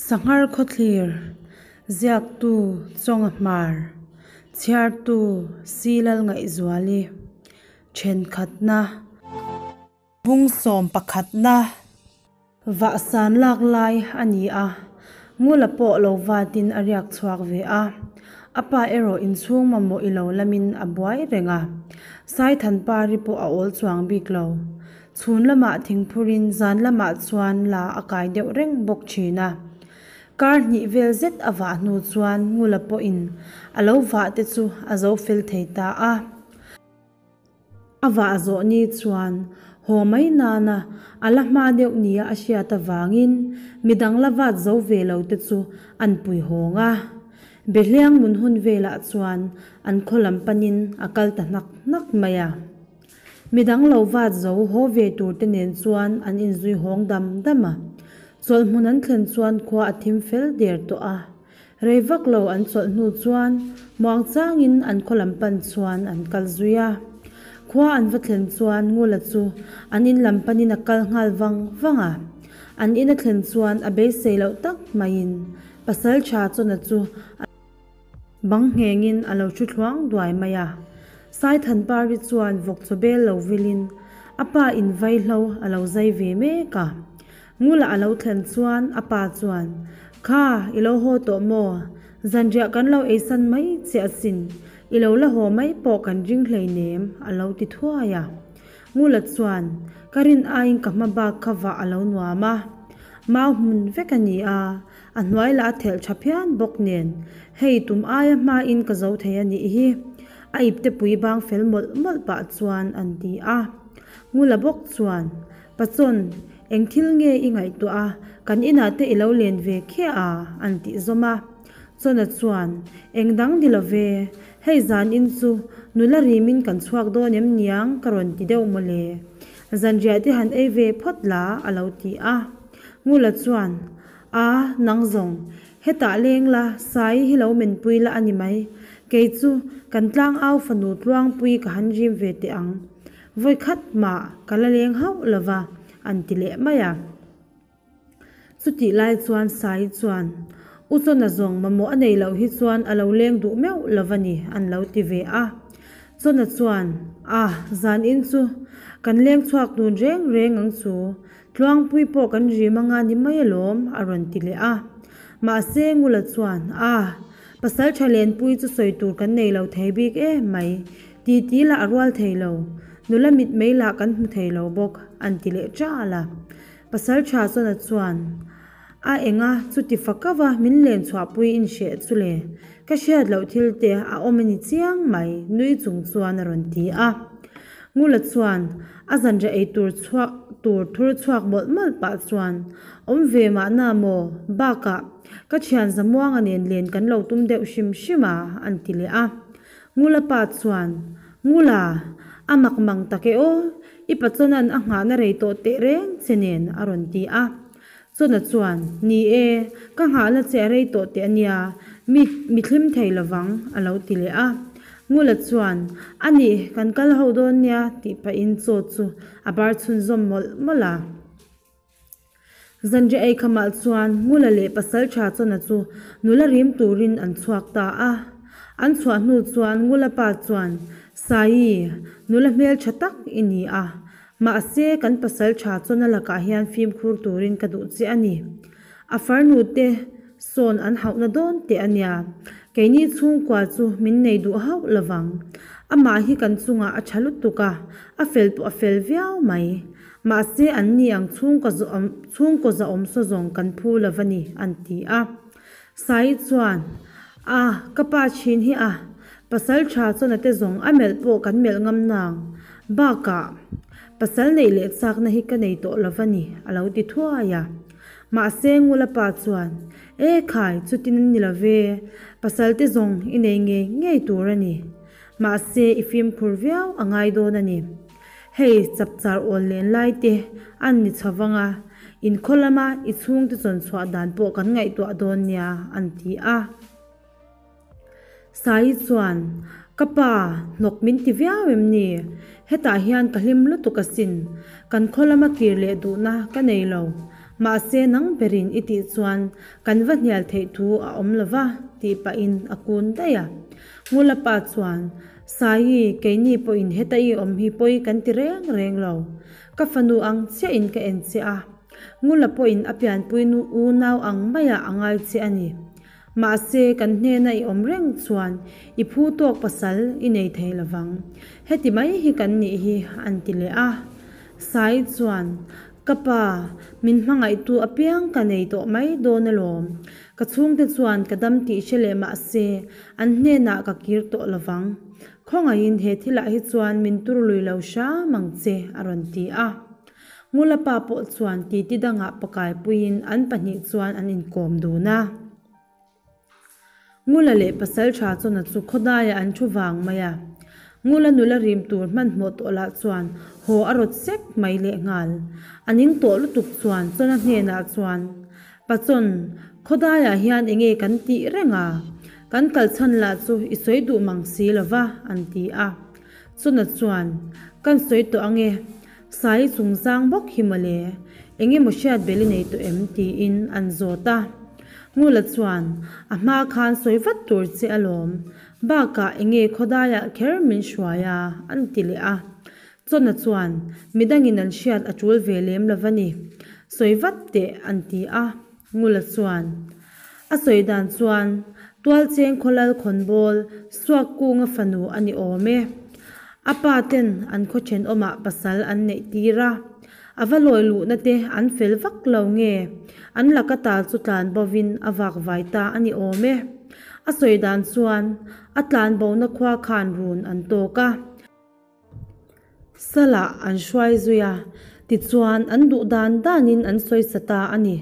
Sanghar Khawthlir, Ziaktu Chawnga Hmar, Chhiartu Silal Ngaihzuali, Thenkhatna. Bung sawm pakhatna vahsan lak lai a ni a, Ngula pawh lo vatin a riak chhuak ve a, a pa erawh inchhung mamawh i lo lamin a buai reng a, Saithanpari pawh a awl chuang bik lo. Chhun lamah thingphurin zan lamah chuan la a kai deuh reng bawk thin a. Kar hnih vel zet a vah hnu chuan Ngula pawhin a lo vah te chu a zo fel thei ta a. A vah zawh ni chuan haw mai nana a la hma deuh nia a hriat avangin midang la vat zo ve lo te chu an pui hawng a. Behliang mun hun velah chuan an khaw lam panin a kal ta hnak hnak mai a. Midang lo vat zo haw ve tur te nen chuan an inzui hawng dam dam a. Chawlh hmun an thlen chuan khua a thim fel der tawh a. Rei vak lo an chawlh hnu chuan muang changin an khaw lam pan chuan an kal zui a. Khua an va thlen chuan Ngula chu an in lam panin a kal nghal vang vang a. An in a thlen chuan a beisei loh tak maiin Pasaltha Chawna chu a. Bang nghengin a lo thu thluang duai mai a. Saithanpari chuan vawk chaw bel lo vilin a pa in vaihlo a lo zai ve mek a. Ngula a lo thlen chuan a pa chuan, Kha, i lo haw tawh maw? Zanriah kan lo eisan mai che asin, i lo la haw mai pawh kan ring hleinem, a lo ti thuai a. Ngula chuan, Ka rin aiin ka hma bak kha vah a lo nuam a. Mau hmun vek a ni a, A hnuai lah a thelh tha phian bawk nen, hei tum aia hmain ka zo thei a nih hi, a ipte pui bang fel mawlh mawlh pah chuan an ti a. Ngula bawk chuan, Pachawn, eng thil nge i ngaihtuah a, kan inah te i lo len ve khiah a, an tih zawm a. Chawna chuan, Eng dang ni lo ve, hei zanin chu nula rimin kan chhuak dawn em niang ka rawn ti deuh mawle. Zanriah te han ei ve phawt la, a lo ti a. Ngula chuan, A, nang zawng, hetah leng la, Sai hi lo menpui la a ni mai. Kei chu kan tlangau fanu tluangpui ka han rim ve teh ang. Vawikhat mah ka la leng hauh lo va, an ti leh mai a. Chutih lai chuan Sai chuan, U Chawna zawng mamawh a nei loh hi chuan a lo leng duh meuh lo va ni, an lo ti ve a. Chawna chuan, A, zanin chu kan leng chhuak dun reng reng ang chu. Tluangpui pawh kan rim anga ni mai alawm, a rawn ti leh a. Mahse, Ngula chuan, A, pasal tha lenpui chu sawi tur kan nei lo thei bik em mai. Titi lah a rual thei lo. Nula mit mei lah kan hmu thei lo bawk, an ti leh ṭal a. Pasal tha chuan a chuan, A enga, chuti fakava min len chhuahpui in hreh chu le. Ka hriat loh thil te a awm a ni chiang mai, nui chung chuan a rawn ti a. Ngula chuan a zanriah ei tur chhuak tur thur chhuak mawlh mawlh pah chuan, Awm ve mahna maw? Bakah, ka thian Zamuanga nen len kan lo tum deuh hrim hrim a, an ti leh a. Ngula pa chuan, Ngula, a mak mang tak e aw, i Pachawna'n a nghahna rei tawh teh reng che nen, a rawn ti a. Chawna chuan, Ni e, ka nghahna che a rei tawh teh a nia, mi mi thlim thei lovang, a lo ti leh a. Ngula chuan, A nih, kan kal ho dawn nia, tih pahin chaw chu a bar chhunzawm mawlh mawlh a. Zanriah ei khamah chuan Ngula leh Pasaltha Chawna chu nula rim turin an chhuak ta a. An chhuah hnu chuan Ngula pa chuan, Saii, nula hmeltha tak i ni a. Mahse, kan Pasaltha Chawna lakah hian fimkhur turin ka duh che a ni. A farnu te sawn an hauhna dawn teh a nia. Keini chhungkua chu min nei duh hauh lovang. Amah hi kan chungah a tha lutuk a, a fel pawh a fel viau mai. Mahse an ni ang chhungkaw zawm chhungkaw zahawm saw zawng kan phu lo va ni, an ti a. Sai chuan, A, ka pa thin hi a, pasal tha chuan a te zawng a melh pawh kan melh ngam nang. Bakah, pasal neih leh chakna hi ka nei tawh lo va ni, a lo ti thuai a. Mahse Ngula pa chuan, E khai, chutin an ni lo ve, pasal te zawng i nei ngei ngei tur a ni. Mahse i fimkhur viau a ngai dawn a ni. Hei chapchar awl len lai te an ni chho vang a, inkhaw lama i chhungte chawn chhuah dan pawh kan ngaihtuah dawn nia, an ti a. Sai chuan, Ka pa, hnawk min ti viau em ni? Hetah hian ka hlim lutuk asin. Kan khaw lama kir leh duhna ka nei lo. Mahse nang berin i tih chuan kan va hnial theih thu a awm lo va, tih pahin a kun daih a. Ngula pa chuan, Saii, keini pawhin heta i awm hi pawi kan ti reng reng lo. Ka fanu ang chiahin ka en che a. Ngula pawhin a pianpui nu unau ang maiah a ngai che a ni. Mahse, kan hnena i awm reng chuan i phu tawk pasal i nei thei lovang. Heti mai hi kan nih hi, an ti leh a. Sai chuan, Ka pa, min hmangaihtu apiang ka nei tawh mai dawn alawm. Ka chhungte chuan ka dam tih hre leh mahse, an hnenah ka kir tawh lovang. Khawngaihin he thilah hi chuan min tur lui lo hram ang che, a rawn ti a. Ngula pa pawh chuan titi dangah pakaipuiin an pahnih chuan an inkawm dun a. Ngula leh Pasalṭha Chawna chu khawdaiah an thu vang mai a. Ngula nula rim tur hmanhmawh tawh lah chuan haw a rawt sek mai lehnghal. A ning tawh lutuk chuan Chawna hnenah chuan, Pachawn, khawdaiah hian enge kan tih reng a? Kan kalchhan lah chu i sawi duh mang si lo va, an ti a. Chawna chuan, Kan sawi tawh ange, Sai chungchang bawk hi mawle, eng emaw hriat bel i nei tawh em? tiin an zawt a. Ngula chuan, A hma khan sawi vat tur che alawm, bakah eng nge khawdaiah kher min hruai a? an ti leh a. Chawna chuan, Midangin an hriat a tul ve lem lo va ni, sawi vat teh an ti a. Ngula chuan, A sawi dan chuan, Tualcheng khawlal khawnbawl Suakkunga fanu a ni awm e. A pa ten an khaw thenawmah pasal an neih tir a, a va lawi luhna te an fel vak lo nge, an laka tal chu tlan bovin a vak vai ta a ni awm e. A sawi dan chuan, a tlan bona khua khan run an tawk a. Salah an hruai zui a, tichuan an duh dan danin an sawi sa ta a ni.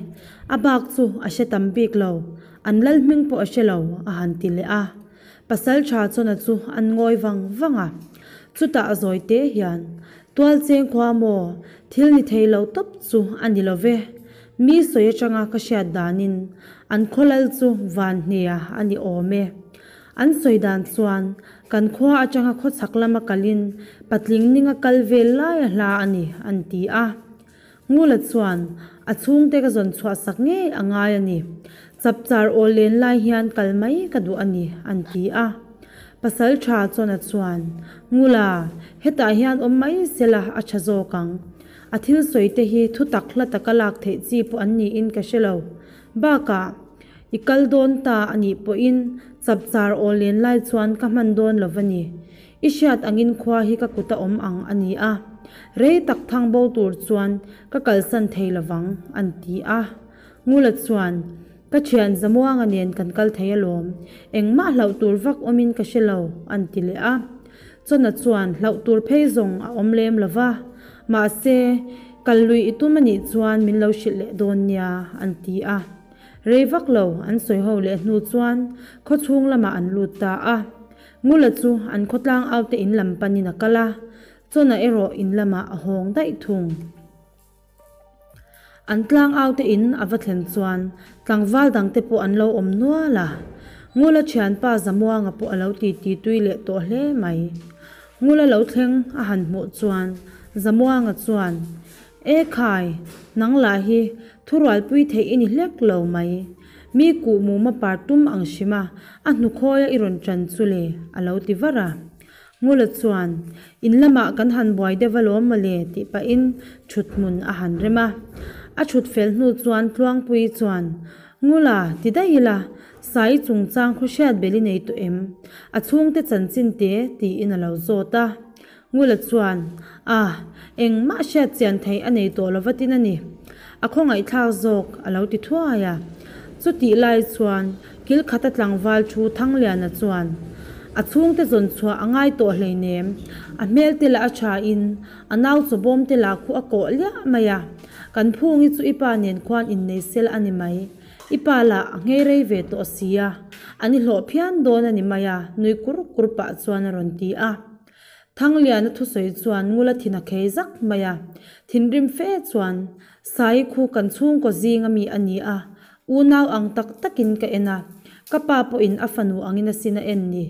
A bak chu a hre tam bik lo, an lal hming pawh a hre lo, a han ti leh a. Pasalṭha Chawna chu an ngawi vang vang a. Chutah a zawi te hian, Tualcheng khua maw, thil ni thei lo tawp chu a ni lo ve. Mi sawi atanga ka hriat danin an khaw lal chu Vanhnia a ni awm e. An sawi dan chuan, Kan khua atanga khawchhak lama kalin patling ninga kal vel lai a hla a ni, an ti a. Ngula chuan, A chhungte ka zawn chhuah sak ngei a ngai a ni. Chapchar awl len lai hian kal mai ka duh a ni, an ti a. Pasal tha chuan a chuan, Ngula, hetah hian awm mai sela a tha zawk ang. A thil sawi te hi thutak hla taka lak theih chi pawh an niin ka hre lo. Bakah, I kal dawn ta a nih pawhin chapchar aw len lai chuan ka hman dawn lo va ni. I hriat angin khua hi ka kuta awm ang a ni a, rei tak thang bo tur chuan ka kalsan thei lovang, an ti a. Ngula chuan, Ka thian Zamuanga nen kan kal thei alawm, engmah hlauh tur vak awmin ka hre lo, an ti leh a. Chawna chuan hlauh tur phei zawng a awm lem lo va, mahse, kal lui i tum a nih chuan min lo hrilh leh dawn nia, an ti a. Rei vak lo an sawi ho leh hnu chuan khaw chhung lamah an lut ta a. Ngula chu an khawtlang aute in lam panin a kal a, Chawna erawh in lamah a hawng daih thung. An tlang aute in a va thlen chuan tlangval dangte pawh an lo awm nual a. Ngula thianpa Zamuanga pawh a lo titi tui leh tawh hle mai. Ngula lo thleng a han hmuh chuan Zamuanga chuan, E khai, nang lah hi thurualpui theih i ni hlek lo mai. Mi kuh muma par tum ang hrim a, a hnukhawi a i rawn ṭan chu le, a lo ti var a. Ngula chuan, In lamah kan han buai deuh alawm mawle, tih pahin ṭhut hmun a han rem a. A ṭhut fel hnu chuan Tluangpuii chuan, Ngula, ti daih ila, Sai chungchang khaw hriat bel i nei tawh em? A chhungte chanchin te, tiin a lo zawt a. Ngula chuan, Ah, engmah hriat chian theih a nei tawh lo vatin a ni. A khawngaihthlak zawk, a lo ti thuai a. Chutih lai chuan kil khata tlangval thu Thangliana chuan, A chhungte zawn chhuah a ngai tawh hleinem, a hmel te lah a thain a nau chawbawm te lah khu a kawh liah mai a, kan phungi chu i pa nen khuan innei sel a ni mai. I pa lah a nghei rei ve tawh sia, an i hlawh phian dawn a ni mai a, nui kur kur pah chuan a rawn ti a. Thangliana thusawi chuan Ngula thin a khei zak mai a, thinrim fe chuan, Sai khu kan chhungkaw zing ami a ni a, unau ang tak takin ka en a, ka pa pawhin a fanu angin a sin a en ni.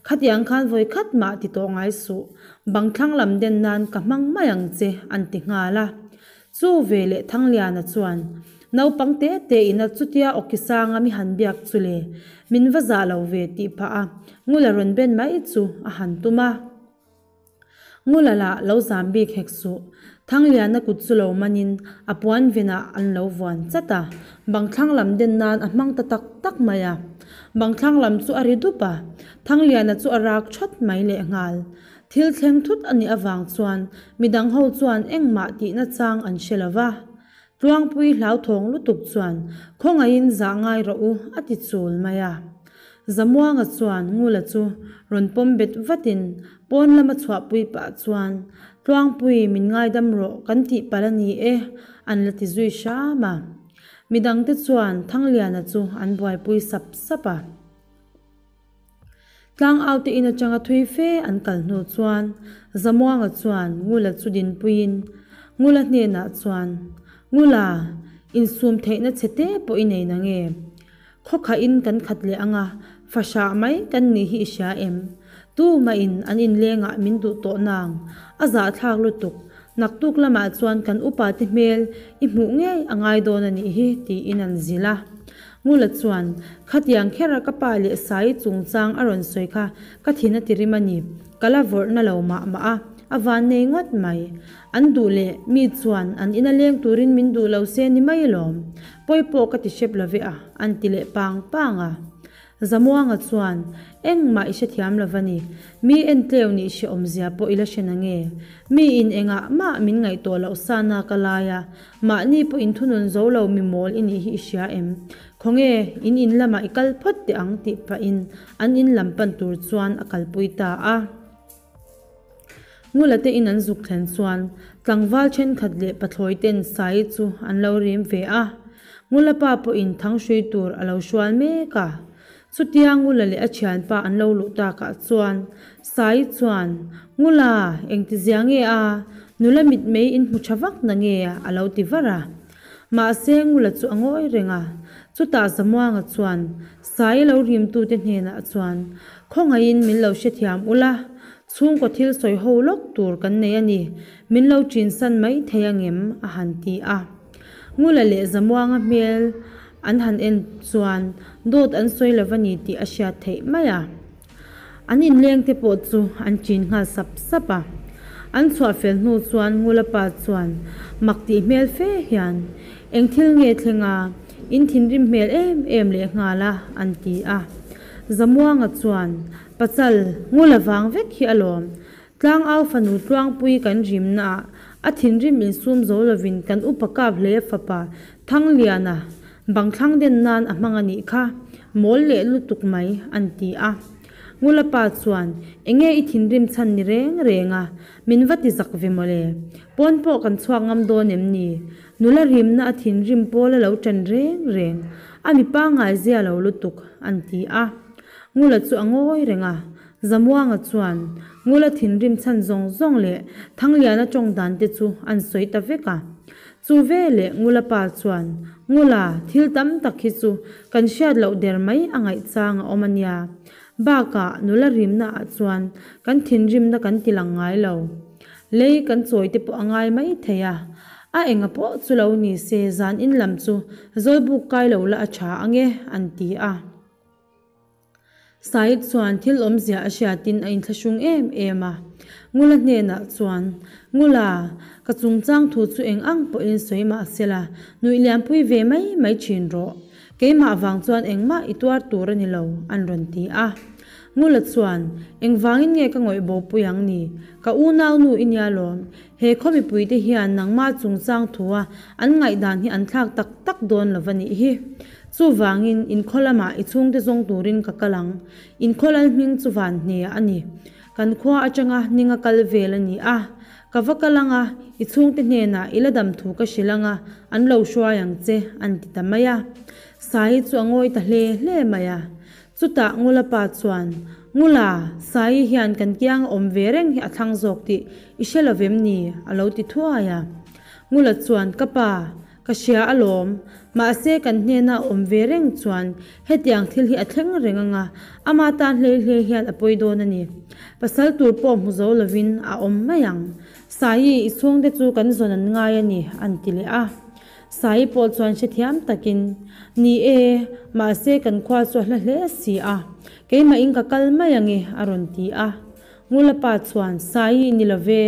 Khatiang khan vawi khat mah ti tawh ngai suh, bang thlang lam den nan ka hmang mai ang che, an ti nghal a. Chu ve leh Thangliana chuan. Naupang te te ina chutia awki sanga mi han biak chu le, min va zah lo ve tih phah a, Ngula rawn ben mai chu a han tum a. Ngula lah lo zam bik hek suh. Thangliana kut chu lo manin a puan venah an lo vuan chat a, bang thlang lam den nan a hmang ta tak tak mai a. Bang thlang lam chu a ri dup a, Thangliana chu a rak that mai lehnghal. Thil thleng thut a nih avang chuan midang ho chuan engmah tihna chang an hre lo va. Tluangpui hlauthawng lutuk chuan khawngaihin zah ngai rawh u a ti chul mai a. Zamuanga chuan Ngula chu rawn pawm bet vatin pawn lama chhuahpui pah chuan Tluangpui min ngaidam rawh kan tih palh a ni e an la ti zui hram a. Midangte chuan Thangliana chu an buaipui sap sap a. Tlangau te in atanga thui fe an kal hnu chuan Zamuanga chuan Ngula chu dinpuiin Ngula hnenah chuan, Ngula, insum theihna chhe te pawh i nei nange? Khawkhahin kan khat leh anga fahrah mai kan nih hi i hria em? Tumahin an inlengah min duh tawh nang, a zahthlak lutuk. Naktuk lamah chuan kan upa te hmel i hmuh ngei a ngai dawn a nih hi, tiin an zilh a. Ngula chuan, Khatiang khera ka pa leh Sai chungchang a rawn sawi kha ka thin a ti rim a ni. Ka la vawrh na lo mah mah a, a van nei ngawt mai. An duh leh mi chuan an ina leng turin min duh lo se ni mai lawm. Pawi pawh ka ti hrep lo ve a, an ti leh pang pang a. Zamuanga chuan, Engmah i hrethiam lo va ni. Mi entleu nih hrehawm zia pawh i la hre na nge? Mi in engah mah min ngaihtuah loh sa na ka lai a, mahni pawh in thunun zo lo mi mawl i nih hi i hria em? Khawnge, in in lamah i kal phawt teh ang tih pahin an in lam pan tur chuan a kalpui ta a. Ngula te in an zuk thlen chuan tlangval thenkhat leh pathlawi ten Sai chu an lo rim ve a. Ngula pa pawhin thanghrui tur a lo hrual mek a. Chutia Ngula leh a thianpa an lo luh takah chuan Sai chuan, Ngula, engtizia nge a? Nula mitmei in hmu tha vak na nge? a lo ti var a. Mahse Ngula chu a ngawi reng a. Chutah Zamuanga chuan Sai lo rimtute hnenah chuan, Khawngaihin min lo hrethiam ula, chhungkaw thil sawi ho lawk tur kan nei a ni, min lo ṭinsan mai thei angem? a han ti a. Ngula leh Zamuanga hmel an han en chuan dawt an sawi lo va ni tih a hriat theih mai a. An inlengte pawh chu an ṭin nghal sap sap a. An chhuah fel hnu chuan Ngula pa chuan mak tih hmel fe hian, Eng thil nge thleng a, in thinrim hmel em em leh nghal a, an ti a. Zamuanga chuan, Pachal, Ngula vang vek hi alawm. Tlangau fanu Tluangpui kan rimnaah a thinrim insum zo lovin kan upa kap hle fapa Thangliana bang thlang den nan a hmang a nih kha, mawl leh lutuk mai, an ti a. Ngula pa chuan, Enge i thinrim chhan ni reng reng a, min va ti zak ve mawle. Pawn pawh kan chhuak ngam dawn em ni? Nula rimna a thinrim pawl a lo ṭan reng reng, a mi pangngai zia lo lutuk, an ti a. Ngula chu a ngawi reng a, Zamuanga chuan Ngula thinrim chhan zawng zawng leh Thangliana tawng dan te chu an sawi ta vek a. Chu veleh Ngula pa chuan, Ngula, thil tam tak hi chu kan hriat loh der mai a ngaih chang a awm a nia. Bakah nula rimna ah chuan kan thinrimna kan ti lang ngai lo. Lei kan chawi te pawh a ngai mai thei a. A enga pawh chu lo ni se zan in lam chu Zawlbuk kai lo la a tha ange, an ti a. Said chuan thil awmzia a hriatin a inthlahrung em em a. Ngula hnenah chuan, Ngula, ka chungchang thu chu eng ang pawhin sawi mah sela, nuih lianpui ve mai mai thin rawh. Keimah vang chuan engmah i tuar tur a ni lo, an rawn ti a. Ngula chuan, Engvangin nge ka ngawih bopui ang ni? Ka unaunu i nia lawm. He khaw mipuite hian nangmah chungchang thua an ngaihdan hi an thlak tak tak dawn lo va nih hi. Chuvangin, inkhaw lamah i chhungte zawng turin ka kal ang. Inkhaw lal hming chu van hne a ni. Kan khua atanga ninga kal vel a ni a. Ka va kal ang a, i chhungte hnenah i la dam thu ka hrilh ang a, an lo hruai ang che, an ti ta mai a. Sai chu a ngawi ta hle hle mai a. Chutah Ngula pa chuan, Ngula, Saii hian kan kianga awm ve reng hi a thlang zawk tih i hre lo vem ni? a lo ti thuai a. Ngula chuan, Ka pa, ka hria alawm. Mahse kan hnena a awm ve reng chuan hetiang thil hi a thleng reng anga, ama tan hlei hlei hian a pawi dawn a ni. Pasal tur pawh hmu zo lovin a awm mai ang. Saii, i chhungte chu kan zawn an ngai a ni, an ti leh a. Saii pawh chuan hrethiam takin, Ni e, mahse kan khua chu a hla hle si a, keimahin ka kal mai ang e, a rawn ti a. Ngula pa chuan, Saii ni lo ve,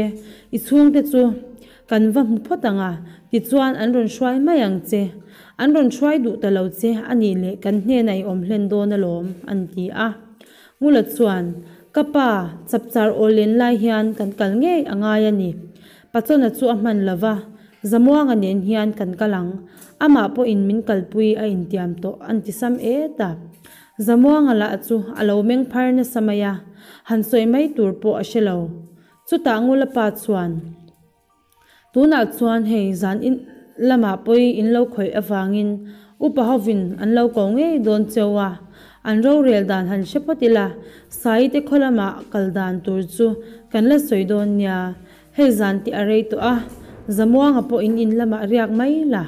i chhungte chu kan va hmu phawt ang a, tichuan an rawn hruai mai ang che. An rawn hruai duh ta lo che a nih leh kan hnenah i awm hlen dawn alawm, an ti a. Ngula chuan, Ka pa, chapchar awl len lai hian kan kal ngei a ngai a ni. Pachawna chu a hman lo va, Zamuanga nen hian kan kal ang. Amah pawhin min kalpui a intiam tawh an ti sam et a. Zamuanga lah chu a lo meng phar nasa mai a, han sawi mai tur pawh a hre lo. Chutah Ngula pa chuan. Tunah chuan hei zan in lamah pawi in lo khawih avangin upa hovin an lo ko ngei dawn cheu a, an rorel dan han hre phawt ila, Saite khaw lamah kal dan tur chu kan la sawi dawn nia, hei zan tih a rei tawh a, Zamuanga pawh in in lamah riak mai la,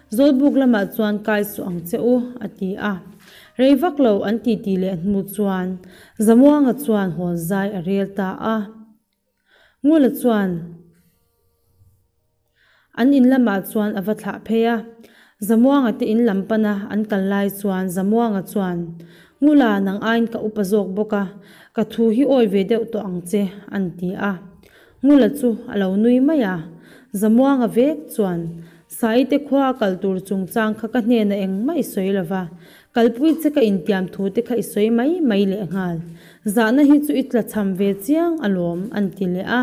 Zawlbuk lamah chuan kai suh ang che u, a ti a. Rei vak lo an titi leh hnu chuan Zamuanga chuan hawn zai a rel ta a. Ngula chuan an in lamah chuan a va thlah phei a, Zamuanga te in lam pana an kal lai chuan Zamuanga chuan, Ngula nang aiin ka upa zawk bawk a, ka thu hi awi ve deuh tawh ang che, an ti a. Ngula chu a lo nui mai a, Zamuanga vek chuan, Saite khua a kal tur chungchang kha ka hnenah engmah i sawi lo va, Kalpui che ka intiam thu te kha i sawi mai mai lehnghal. Zahna hi chu i tla cham ve chiang alawm, an ti leh a.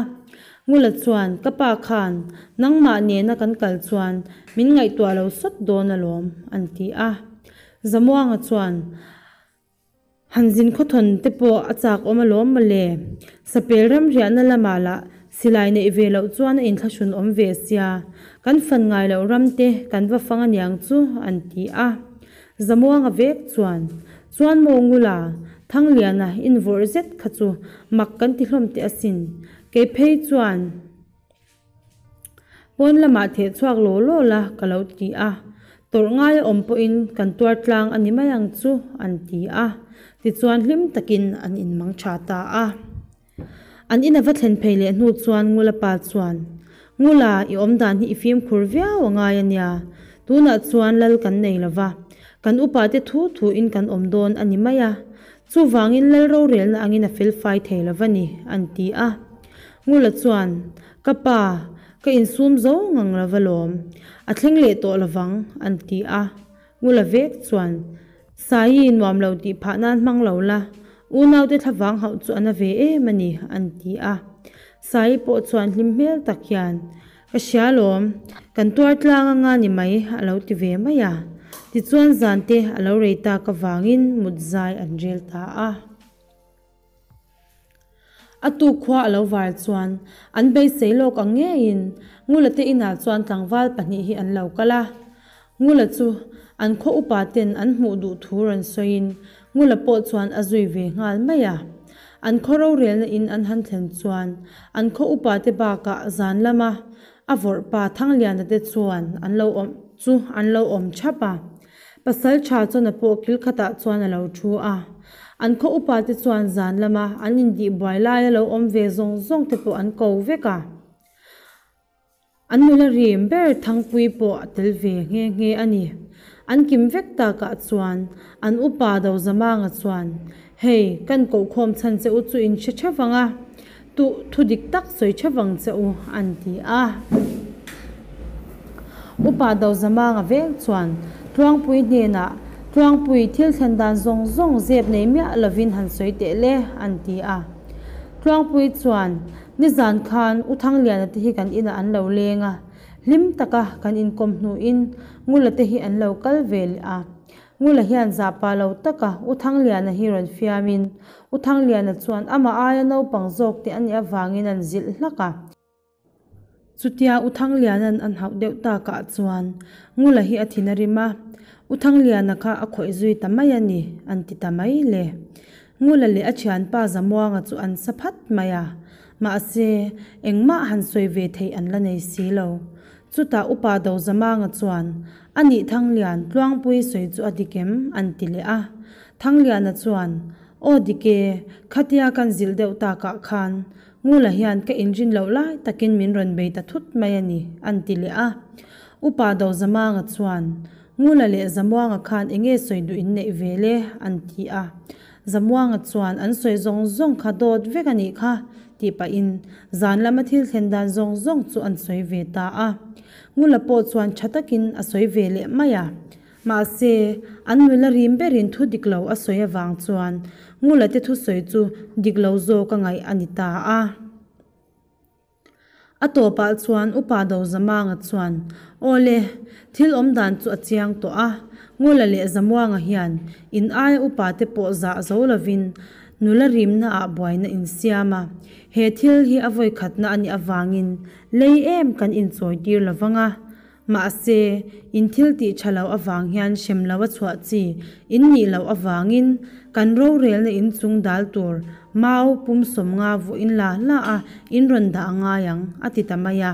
Ngula chuan, Ka pa khan, nangmah nena kan kal chuan min ngaihtuah lo sawt dawn alawm, an ti a. Zamuanga chuan, Han zin khawthawn te pawh a chak awm alawm mawle. Sapel ram riahna lamah lah silai neih ve loh chuan a inthlahrun awm ve sia, kan fan ngai loh ram te kan va fang aniang chu, an ti a. Zamuanga vek chuan, Chuan maw Ngula, Thangliana invawrh zet kha chu mak kan ti hlawm teh asin. Kei phei chuan. Pawn lamah theh chhuak law law la ka lo ti a, tawrh ngai a awm pawhin kan tuar tlang a ni mai ang chu an ti a, tichuan hlim takin an inmang tha ta a. An in a va thlen phei leh hnu chuan Ngula pa chuan, Ngula, i awm dan hi i fimkhur viau a ngai a nia, tunah chuan lal kan nei lo va, kan upa te thu thuin kan awm dawn a ni mai a, chuvangin lal rorelna angin a felfai thei lo va ni, an ti a. Ngula chuan, Ka pa, ka insum zo ngang lo va lawm. A thleng leh tawh lo vang, an ti a. Ngula vek chuan, Saii nuam lo tih phah nan hmang lo la, unaute thlavang hauh chu a na ve em a ni, an ti a. Saii pawh chuan hlim hmel tak hian, Ka hria lawm, kan tuar tlang anga ni mai, a lo ti ve mai a. Tichuan zante a lo rei tak avangin mut zai an rel ta a. A tuk khua a lo var chuan an beisei lawk ang ngeiin Ngula te inah chuan tlangval pahnih hi an lo kal a. Ngula chu an khaw upa ten an hmuh duh thu rawn sawiin Ngula pawh chuan a zui ve nghal mai a. An khaw rorelna in an han thlen chuan an khaw upa te bakah zan lama a vawrh pa Thangliana te chuan an lo awm chu an lo awm thap a. Pasal tha chuan a pawh kil khatah chuan a lo thu a. An khaw upa te chuan zan lama an indih buai laia lo awm ve zawng zawng te pawh an ko vek a. An nula rim ber Thangpui pawh a tel ve nghe nghe a ni. An kim vek takah chuan an upa Dozamanga chuan, Hei, kan kohkhawm chhan che u chu in hre theuh vang a, tuh thu dik tak sawi theuh vang che u, an ti a. Upa Dozamanga veng chuan Tluangpui hnenah, Tluangpui, thil thlen dan zawng zawng zep nei miah lovin han sawi teh le, an ti a. Tluangpui chuan, Nizan khan U Thangliana te hi kan inah an lo leng a, hlim taka kan inkawm hnuin Ngula te hi an lo kal ve leh a. Ngula hian zahpah lo taka U Thangliana hi rawn fiamin, U Thangliana chuan amah aia naupang zawk te a nih avangin an zilh hlak a. Chutia U Thangliana'n an hauh deuh takah chuan Ngula hi a thin a rim a, U Thangliana kha a khawih zui ta mai a ni, an ti ta mai le. Ngula leh a thianpa Zamuanga chu an sa phat mai a, mahse, engmah han sawi ve theih an la nei si lo. Chutah Upa Dozamanga chuan, A nih Thanglian, Tluangpui sawi chu a dik em? an ti leh a. Thangliana chuan, Aw dik e, khatia kan zilh deuh takah khan Ngula hian ka inrin loh lai takin min rawn bei ta thut mai a ni, an ti leh a. Upa Dozamanga chuan, Ngula leh Zamuanga khan enge sawi duh in neih ve le? an ti a. Zamuanga chuan, An sawi zawng zawng kha dawt vek a nih kha, tih pahin zan lama thil thlen dan zawng zawng chu an sawi ve ta a. Ngula pawh chuan tha takin a sawi ve leh mai a. Mahse, an nula rim berin thu dik lo a sawi avang chuan Ngula te thusawi chu dik lo zawk a ngaih a ni ta a. A tawpah chuan Upa Dozamanga chuan, Aw le, thil awm dan chu a chiang tawh a, Ngula leh Zamuanga hian in aia upa te pawh zah zo lovin nula rimna ah buaina in siam a, he thil hi a vawikhatna a nih avangin lei em kan inchawi tir lovang a, Mahse, in thil tih tha lo avang hian hrem lo a chhuah chi in nih loh avangin kan rorelna in chung dal tur mau pum sawmnga vuah in la la a in rawn dah a ngai ang, a ti ta mai a.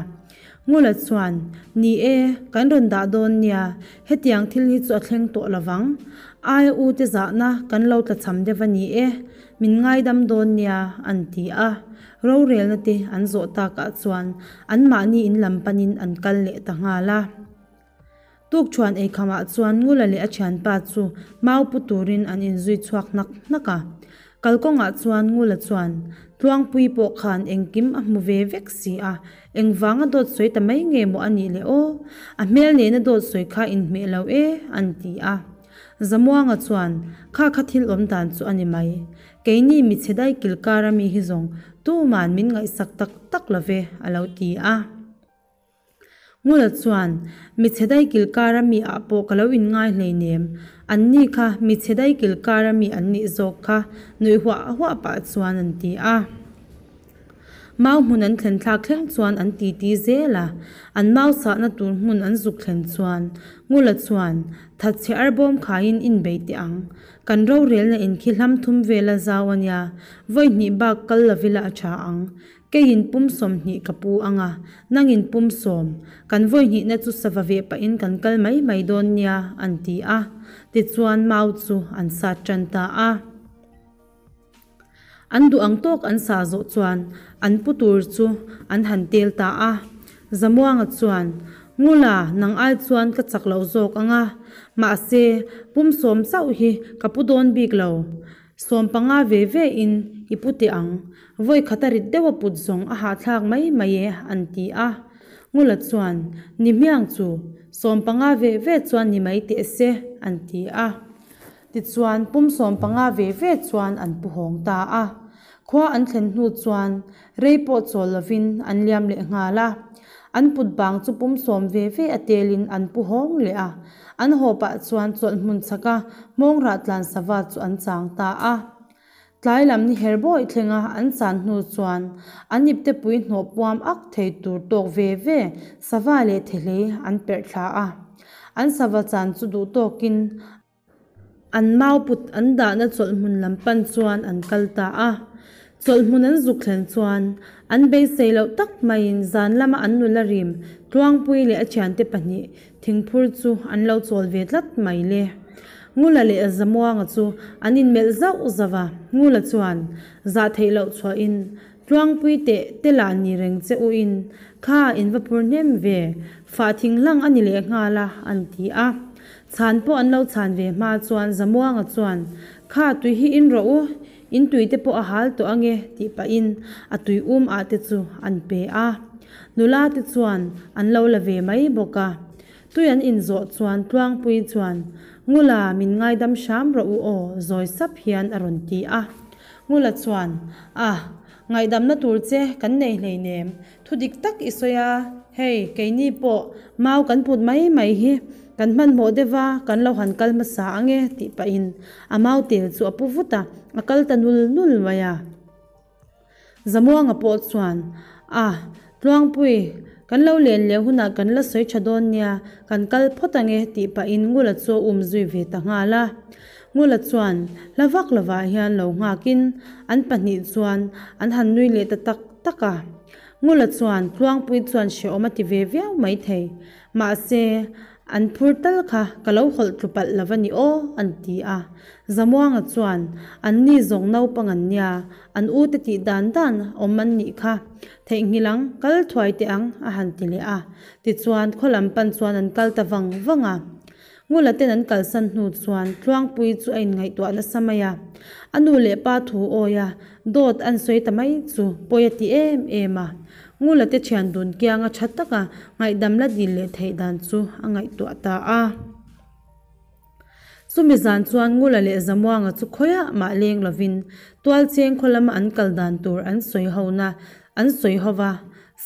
Ngula chuan, Ni e, kan rawn dah dawn nia, hetiang thil hi chu a thleng tawh lovang. Aia u te zahna kan lo tlachham deuh a ni e, min ngaidam dawn nia, an ti a. Rorelna te an zawh takah chuan anmahni in lam panin an kal leh ta nghal a. Tukṭhuan eikhamah chuan Ngula leh a ṭhianpa chu mau pu turin an inzui chhuak hnak hnak a. Kalkawngah chuan Ngula chuan Tluangpui pawh khan engkim a hmu ve vek si a, engvanga dawt sawi ta mai nge maw a nih le aw? A hmel nena dawt sawi kha inhmeh lo e, an ti a. Zamuanga chuan, Kha kha thil awm dan chu a ni mai. Keini michhe dai kil kar a mi hi zawng tuman min ngaihsak tak tak lo ve, a lo ti a. Ngula chuan, Michhe dai kil kar a mi ah pawh ka lo inngai hleinem, an ni kha michhe dai kil kar a mi an nih zawk kha nuih huah huah pah chuan an ti a. Mau hmun an thlen thlak thleng chuan an titi zel a, an mau sahna tur hmun an zuk thlen chuan Ngula chuan, Thatchhe arbawm khaiin inbei teh ang, Kan rorelna in khi hlam thum vel a zau a nia, vawi hnih bak kal lovila a tha ang. Keiin pum 20 ka pu ang a, nangin pum sawm. Kan vawi hnihna chu sava veh pahin kan kal mai mai dawn nia, an ti a. Tichuan mau chu an sat tan ta a. An duh ang tawk an sah zawh chuan an pu tur chu an han tel ta a. Zamuanga chuan, Ngula, nang ai chuan ka chak loh zawk ang a, mahse, pum 10 chauh hi ka pu dawn bik lo. 15 ve ve in i pu teh ang. Vawi khat a rit deuh a put zawng a hahthlak mai mai e, an ti a. Ngula chuan, Ni hmiang chu, 15 ve ve chuan ni mai teh se, an ti a. Tichuan, pum 15 ve ve chuan an pu hawng ta a. Khua an thlen hnu chuan rei pawh chawl lovin an liam leh nghal a. An put bang chu pum 10 ve ve a telin an pu hawng leh a. An haw pah chuan chawlh hmun chhaka hmawng rah tlan sava chu an chang ta a. Tlai lam ni her bawi thlenga an chan hnu chuan an iptepui hnawh puam ak thei tur tawk ve ve sava leh thehlei an perh thla a. An sava chan chu duh tawkin an mau put an dahna chawlh hmun lam pan chuan an kal ta a. Chawlh hmun an zuk thlen chuan an beisei loh tak maiin zan lama an nula rim Tluangpui leh a thiante pahnih Thingphur chu an lo chawl ve tlat mai le. Ngula leh Zamuanga chu an inmelh zauh zauh a, Ngula chuan zah theih loh chhuahin, Tluangpui teh te lah ni reng che u in, kha in va phur hnem ve, fah thing hlang a ni leh nghal a, an ti a. Chhan pawh an lo chhan ve hma chuan Zamuanga chuan, Kha tui hi in rawh u, in tui te pawh a hal tawh ange, tih pahin a tui um ah te chu an pe a. Nula te chuan an lo la ve mai bawk a. Tui an inzawh chuan Tluangpui chuan, Ngula, min ngaidam hram rawh u aw, zawi sap hian a rawn ti a. Ngula chuan, Ah, ngaihdamna tur che kan nei hleinem, thu dik tak i sawi a, hei, keini pawh mau kan put mai mai hi kan hmanhmawh deuh va, kan lo han kal hmasa ang e, tih pahin a mau tel chu a pu vut a, a kal ta nul nul mai a. Zamuanga pawh chuan, A, Tluangpui, kan lo len leh hunah kan la sawi tha dawn nia, kan kal phawt ang e, tih pahin Ngula chu a um zui ve ta nghal a. Ngula chuan hla vak lovah hian lo nghakin an pahnih chuan an han nui leh ta tak tak a. Ngula chuan Tluangpui chuan hrehawm a ti ve viau maithei. Mahse. An phur tal kha ka lo hawlh tlu palh lo va ni aw, an ti a. Zamuanga chuan, An ni zawng naupang an nia, an u te tih dan dan awm an nih kha. Theihnghilh ang, kal thuai teh ang, a han ti leh a. Tichuan, khaw lam pan chuan an kal ta vang vang a. Ngula ten an kalsan hnu chuan Tluangpuii chu a inngaihtuah nasa mai a. A nu leh pa thu awi a, dawt an sawi ta mai chu pawi a ti em em a. Ngula te thian dun kianga tha taka ngaihdam la dil leh theih dan chu a ngaihtuah ta a. Chumi zan chuan Ngula leh Zamuanga chu khawiah mah leng lovin Tualcheng khaw lama an kal dan tur an sawi hona an sawi ho va.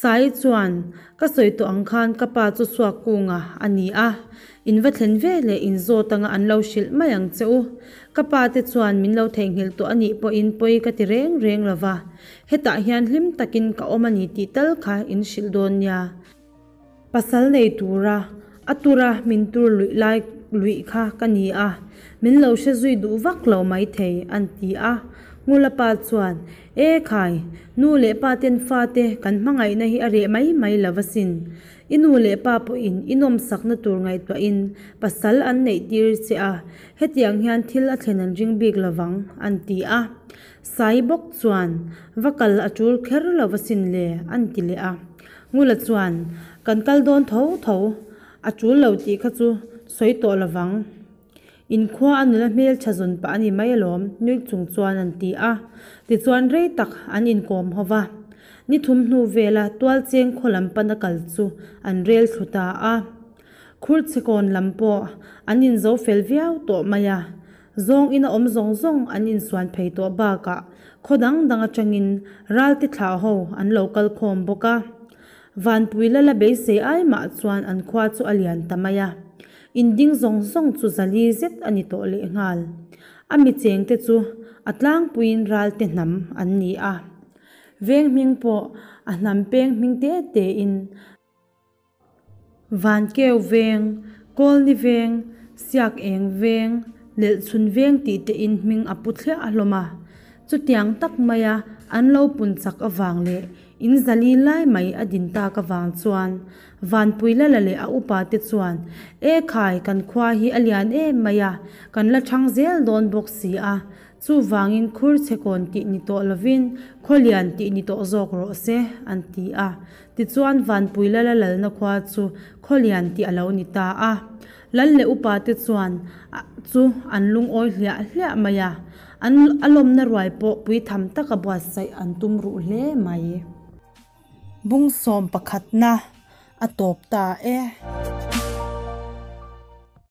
Sai chuan, Ka sawi tawh ang khan ka pa chu suak kunga a ni a, in va thlen ve leh in zawt anga an lo hrilh mai ang che u. Ka pa te chuan min lo theihnghilh tawh a nih pawhin pawi ka ti reng reng lo va, hetah hian hlim takin ka awm a ni tih tal kha in hrilh dawn nia. Pasal nei tura a tura min tur luih lai luih kha ka ni a, min lo hre zui duh vak lo maithei, an ti a. Ngula pa chuan, E khai, nu leh pa ten fate kan hmangaihna hi a reh mai mai lo asin. I nu leh pa pawhin i nawmsakna tur ngaihtuahin pasal an neih tir che a, hetiang hian thil a thlen an ring bik lovang, an ti a. Sai bawk chuan, Va kal a tul kher lo asin le, an ti leh a. Ngula chuan, Kan kal dawn tho tho, a tul lo tih kha chu sawi tawh lovang. In khua a nula hmeltha zawn pah a ni mai alawm, nui chung chuan an ti a. Tichuan rei tak an inkawm ho va. Ni thum hnu vela Tualcheng khaw lam pana kal chu an rel thlu ta a. Khurchhekawn lam pawh an inzo fel viau tawh mai a. Zawng ina awm zawng zawng an insuan phei tawh bakah khaw dang dang atangin ralte thlah ho an lo kal khawm bawk a. Vanpui lala beisei ai mah chuan an khua chu a lian ta mai a. Inding zawng zawng chu zali zet a ni tawh lehnghal. A mi chengte chu a tlangpuiin ralte hnam an ni a. Veng hming pawh a hnam peng hming te tein Vankeu veng, Kawlni veng, Siak eng veng, Lelhchhun veng tih tein hming a pu thliah a hlawm a. Chutiang tak maia an lo pun chak avang leh in zali lai mai a din tak avang chuan Vanpuilala leh a upa te chuan, E khai, kan khua hi a lian em mai a, kan la thang zel dawn bawk si a, Chuvangin khur chhekawn tih ni tawh lovin Khawlian tih ni tawh zawk rawh se, an ti a. Tichuan Vanpui Lala lalna khua chu Khawlian tih a lo ni ta a. Lal leh upa te chuan chu an lungawi hliah hliah mai a, an a lawmna ruai pawh puitham taka buatsaih an tum ruh hle mai. Bung sawm pakhatna a tawp ta e.